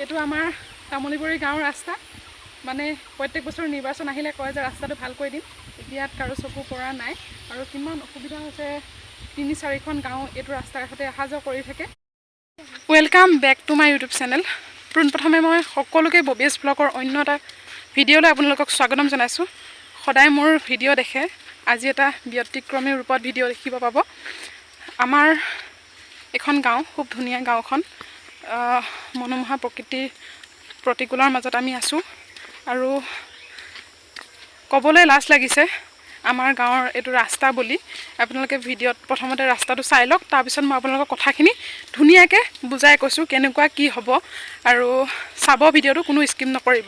এইটো আমাৰ তামুলীবৰী গাঁৱৰ ৰাস্তা। মানে প্ৰত্যেক বছৰ নিৰ্বাচন আহিলে কয় যে ৰাস্তাটো ভাল কৰি দিম। ইয়াত কাৰো চকু পৰা নাই আৰু কিমান অসুবিধা হৈছে। তিনি চাৰিখন গাঁও এইটো ৰাস্তাৰ কাষতে অহা যোৱা কৰি থাকে। Welcome back to my YouTube channel. পোনপ্ৰথমে মই সকলোকে ববিয়াছ ব্লগৰ অন্য এটা ভিডিঅ'লৈ আপোনালোকক স্বাগতম জনাইছোঁ। সদায় মোৰ ভিডিঅ' দেখে, আজি এটা ব্যতিক্ৰমী ৰূপত ভিডিঅ' দেখিব পাব। আমাৰ এখন গাঁও, খুব ধুনীয়া গাঁওখন, মনোমোহা প্ৰকৃতিৰ প্ৰতিকূলৰ মাজত আমি আছোঁ। আৰু ক'বলৈ লাজ লাগিছে আমাৰ গাঁৱৰ এইটো ৰাস্তা বুলি। আপোনালোকে ভিডিঅ'ত প্ৰথমতে ৰাস্তাটো চাই লওক, তাৰপিছত মই আপোনালোকৰ কথাখিনি ধুনীয়াকৈ বুজাই কৈছোঁ কেনেকুৱা কি হ'ব। আৰু চাব ভিডিঅ'টো, কোনো স্কিপ নকৰিব।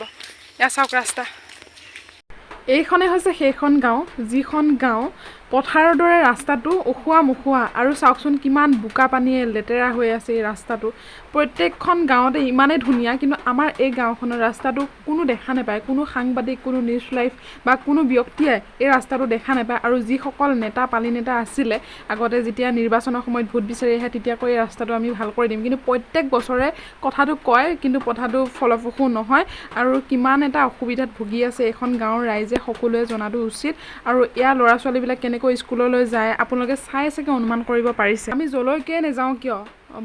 এয়া চাওক ৰাস্তা। এইখনে হৈছে সেইখন গাঁও, যিখন গাঁও পথাৰৰ দৰে ৰাস্তাটো ওখোৱা মোখোৱা। আৰু চাওকচোন, কিমান বোকা পানীয়ে লেতেৰা হৈ আছে এই ৰাস্তাটো। প্ৰত্যেকখন গাঁৱতে ইমানেই ধুনীয়া, কিন্তু আমাৰ এই গাঁওখনৰ ৰাস্তাটো কোনো দেখা নাপায়। কোনো সাংবাদিক, কোনো নিউজ লাইভ বা কোনো ব্যক্তিয়ে এই ৰাস্তাটো দেখা নাপায়। আৰু যিসকল নেতা পালি নেতা আছিলে আগতে, যেতিয়া নিৰ্বাচনৰ সময়ত ভোট বিচাৰি আহে, তেতিয়া কয় এই ৰাস্তাটো আমি ভাল কৰি দিম। কিন্তু প্ৰত্যেক বছৰে কথাটো কয়, কিন্তু কথাটো ফলপ্ৰসূ নহয়। আৰু কিমান এটা অসুবিধাত ভুগি আছে এইখন গাঁৱৰ ৰাইজে, সকলোৱে জনাটো উচিত। আৰু ইয়াৰ ল'ৰা ছোৱালীবিলাক কেনেকৈ স্কুললৈ যায়, আপোনালোকে চাই চাগে অনুমান কৰিব পাৰিছে। আমি য'লৈকে নাযাওঁ কিয়,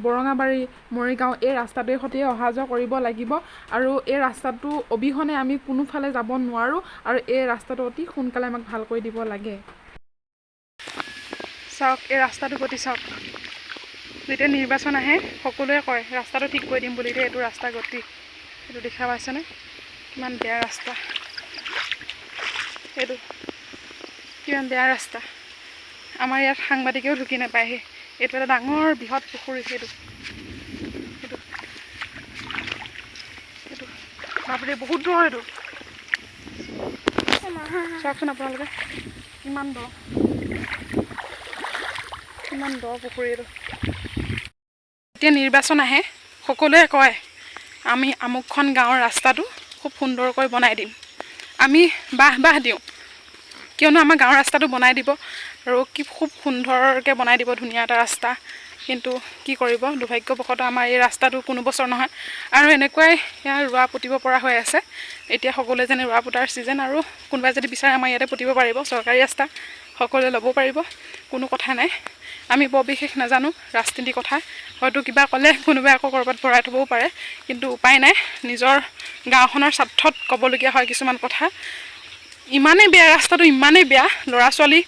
বৰঙাবাৰী, মৰিগাঁও, এই ৰাস্তাটোৱে সৈতে অহা যোৱা কৰিব লাগিব। আৰু এই ৰাস্তাটো অবিহনে আমি কোনোফালে যাব নোৱাৰোঁ। আৰু এই ৰাস্তাটো অতি সোনকালে আমাক ভাল কৰি দিব লাগে। চাওক, এই ৰাস্তাটো গতি চাওক। যেতিয়া নিৰ্বাচন আহে, সকলোৱে কয় ৰাস্তাটো ঠিক কৰি দিম বুলি। এতিয়া এইটো ৰাস্তা গতি, এইটো দেখা পাইছেনে? কিমান বেয়া ৰাস্তা এইটো, কিমান বেয়া ৰাস্তা। আমাৰ ইয়াত সাংবাদিকেও ঢুকি নাপায়হি। এইটো এটা ডাঙৰ বৃহৎ পুখুৰী। সেইটো সেইটো এইটো, বাপৰে, বহুত দূৰ এইটো। চাওকচোন আপোনালোকে, কিমান দ, কিমান দ পুখুৰী এইটো। যেতিয়া নিৰ্বাচন আহে, সকলোৱে কয় আমি আমুকখন গাঁৱৰ ৰাস্তাটো খুব সুন্দৰকৈ বনাই দিম। আমি বাহ বাহ দিওঁ, কিয়নো আমাৰ গাঁৱৰ ৰাস্তাটো বনাই দিব আৰু কি খুব সুন্দৰকৈ বনাই দিব, ধুনীয়া এটা ৰাস্তা। কিন্তু কি কৰিব, দুৰ্ভাগ্যবশতঃ আমাৰ এই ৰাস্তাটো কোনো বছৰ নহয়। আৰু এনেকুৱাই ইয়াৰ ৰোৱা পুতিব পৰা হৈ আছে। এতিয়া সকলোৱে যেনে ৰোৱা পোতাৰ ছিজন, আৰু কোনোবাই যদি বিচাৰে আমাৰ ইয়াতে পুতিব পাৰিব। চৰকাৰী ৰাস্তা, সকলোৱে ল'ব পাৰিব, কোনো কথা নাই। আমি বৰ বিশেষ নাজানো ৰাজনীতিৰ কথা, হয়তো কিবা ক'লে কোনোবাই আকৌ ক'ৰবাত ভৰাই থ'বও পাৰে। কিন্তু উপায় নাই, নিজৰ গাঁওখনৰ স্বাৰ্থত ক'বলগীয়া হয় কিছুমান কথা। ইমানেই বেয়া ৰাস্তাটো, ইমানেই বেয়া। ল'ৰা ছোৱালী,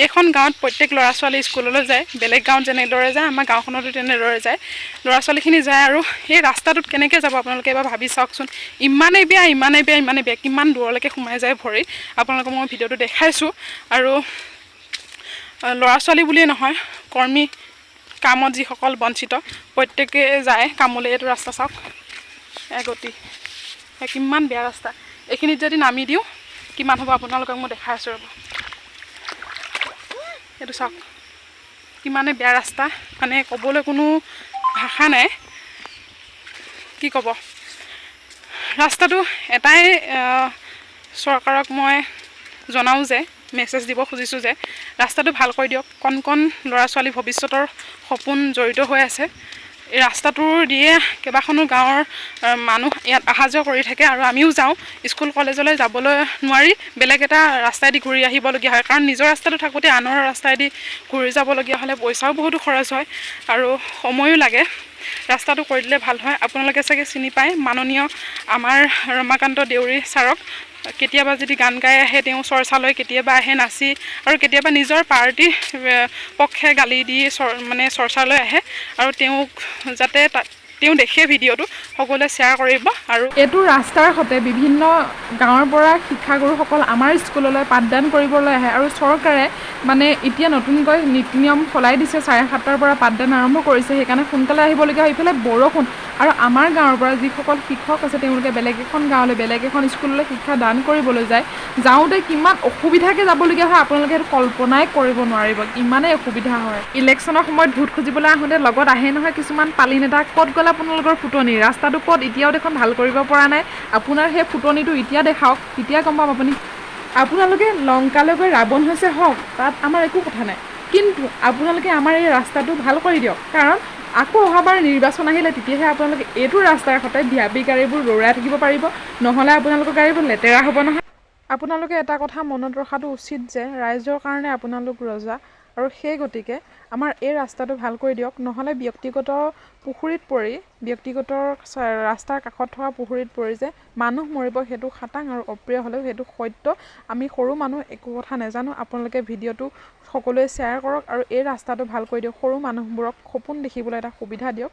এইখন গাঁৱত প্ৰত্যেক ল'ৰা ছোৱালী স্কুললৈ যায়। বেলেগ গাঁৱত যেনেদৰে যায়, আমাৰ গাঁওখনতো তেনেদৰে যায়। ল'ৰা ছোৱালীখিনি যায় আৰু সেই ৰাস্তাটোত কেনেকৈ যাব, আপোনালোকে এবাৰ ভাবি চাওকচোন। ইমানেই বেয়া, ইমানেই বেয়া, ইমানেই বেয়া, কিমান দূৰলৈকে সোমাই যায় ভৰি। আপোনালোকক মই ভিডিঅ'টো দেখাইছোঁ। আৰু ল'ৰা ছোৱালী বুলিয়ে নহয়, কৰ্মী কামত যিসকল বঞ্চিত, প্ৰত্যেকে যায় কামলৈ। এইটো ৰাস্তা চাওক, এগতি কিমান বেয়া ৰাস্তা। এইখিনিত যদি নামি দিওঁ কিমান হ'ব, আপোনালোকক মই দেখাই আছোঁ, ৰ'ব। এইটো চাওক, কিমানে বেয়া ৰাস্তা, মানে ক'বলৈ কোনো ভাষা নাই। কি ক'ব, ৰাস্তাটো এটাই চৰকাৰক মই জনাওঁ যে মেছেজ দিব খুজিছোঁ যে ৰাস্তাটো ভাল কৰি দিয়ক। কণ কণ ল'ৰা ছোৱালী ভৱিষ্যতৰ সপোন জড়িত হৈ আছে। এই ৰাস্তাটোৰ দিয়ে কেইবাখনো গাঁৱৰ মানুহ ইয়াত অহা যোৱা কৰি থাকে আৰু আমিও যাওঁ। স্কুল কলেজলৈ যাবলৈ নোৱাৰি বেলেগ এটা ৰাস্তাইদি ঘূৰি আহিবলগীয়া হয়, কাৰণ নিজৰ ৰাস্তাটো থাকোঁতে আনৰ ৰাস্তাইদি ঘূৰি যাবলগীয়া হ'লে পইচাও বহুতো খৰচ হয় আৰু সময়ো লাগে। ৰাস্তাটো কৰি দিলে ভাল হয়। আপোনালোকে চাগে চিনি পায় মাননীয় আমাৰ ৰমাকান্ত দেউৰী ছাৰক। কেতিয়াবা যদি গান গাই আহে তেওঁ চৰ্চালৈ, কেতিয়াবা আহে নাচি আৰু কেতিয়াবা নিজৰ পাৰ্টীৰ পক্ষে গালি দি মানে চৰ্চালৈ আহে। আৰু তেওঁক যাতে তেওঁ দেখে ভিডিঅ'টো, সকলোৱে শ্বেয়াৰ কৰিব। আৰু এইটো ৰাস্তাৰ সৈতে বিভিন্ন গাঁৱৰ পৰা শিক্ষাগুৰুসকল আমাৰ স্কুললৈ পাঠদান কৰিবলৈ আহে। আৰু চৰকাৰে মানে এতিয়া নতুনকৈ নীতি নিয়ম সলাই দিছে, 7:30ৰ পৰা পাঠদান আৰম্ভ কৰিছে, সেইকাৰণে সোনকালে আহিবলগীয়া হয়। ইফালে বৰষুণ, আৰু আমাৰ গাঁৱৰ পৰা যিসকল শিক্ষক আছে, তেওঁলোকে বেলেগ এখন গাঁৱলৈ, বেলেগ এখন স্কুললৈ শিক্ষা দান কৰিবলৈ যায়। যাওঁতে কিমান অসুবিধাকৈ যাবলগীয়া হয়, আপোনালোকে সেইটো কল্পনাই কৰিব নোৱাৰিব, ইমানেই অসুবিধা হয়। ইলেকশ্যনৰ সময়ত ভোট খুজিবলৈ আহোঁতে লগত আহে নহয় কিছুমান পালি নেতা। ক'ত গ'ল আপোনালোকৰ ফুটনি? ৰাস্তাটো ক'ত? এতিয়াও দেখোন ভাল কৰিব পৰা নাই। আপোনাৰ সেই ফুটনিটো এতিয়া দেখাওক, তেতিয়া গম পাম। আপোনালোকে লংকালৈ গৈ ৰাৱণ হৈছে হওক, তাত আমাৰ একো কথা নাই। কিন্তু আপোনালোকে আমাৰ এই ৰাস্তাটো ভাল কৰি দিয়ক, কাৰণ আকৌ অহাবাৰ নিৰ্বাচন আহিলে তেতিয়াহে আপোনালোকে এইটো ৰাস্তাৰ সৈতে ভিআইপি গাড়ীবোৰ দৌৰাই থাকিব পাৰিব, নহ'লে আপোনালোকৰ গাড়ীবোৰ লেতেৰা হ'ব নহয়। আপোনালোকে এটা কথা মনত ৰখাটো উচিত যে ৰাইজৰ কাৰণে আপোনালোক ৰজা, আৰু সেই গতিকে আমাৰ এই ৰাস্তাটো ভাল কৰি দিয়ক, নহ'লে ব্যক্তিগত পুখুৰীত পৰি, ব্যক্তিগত ৰাস্তাৰ কাষত থকা পুখুৰীত পৰি যে মানুহ মৰিব সেইটো খাটাং আৰু অপ্ৰিয় হ'লেও সেইটো সত্য। আমি সৰু মানুহ, একো কথা নাজানো। আপোনালোকে ভিডিঅ'টো সকলোৱে শ্বেয়াৰ কৰক আৰু এই ৰাস্তাটো ভাল কৰি দিয়ক, সৰু মানুহবোৰক সপোন দেখিবলৈ এটা সুবিধা দিয়ক।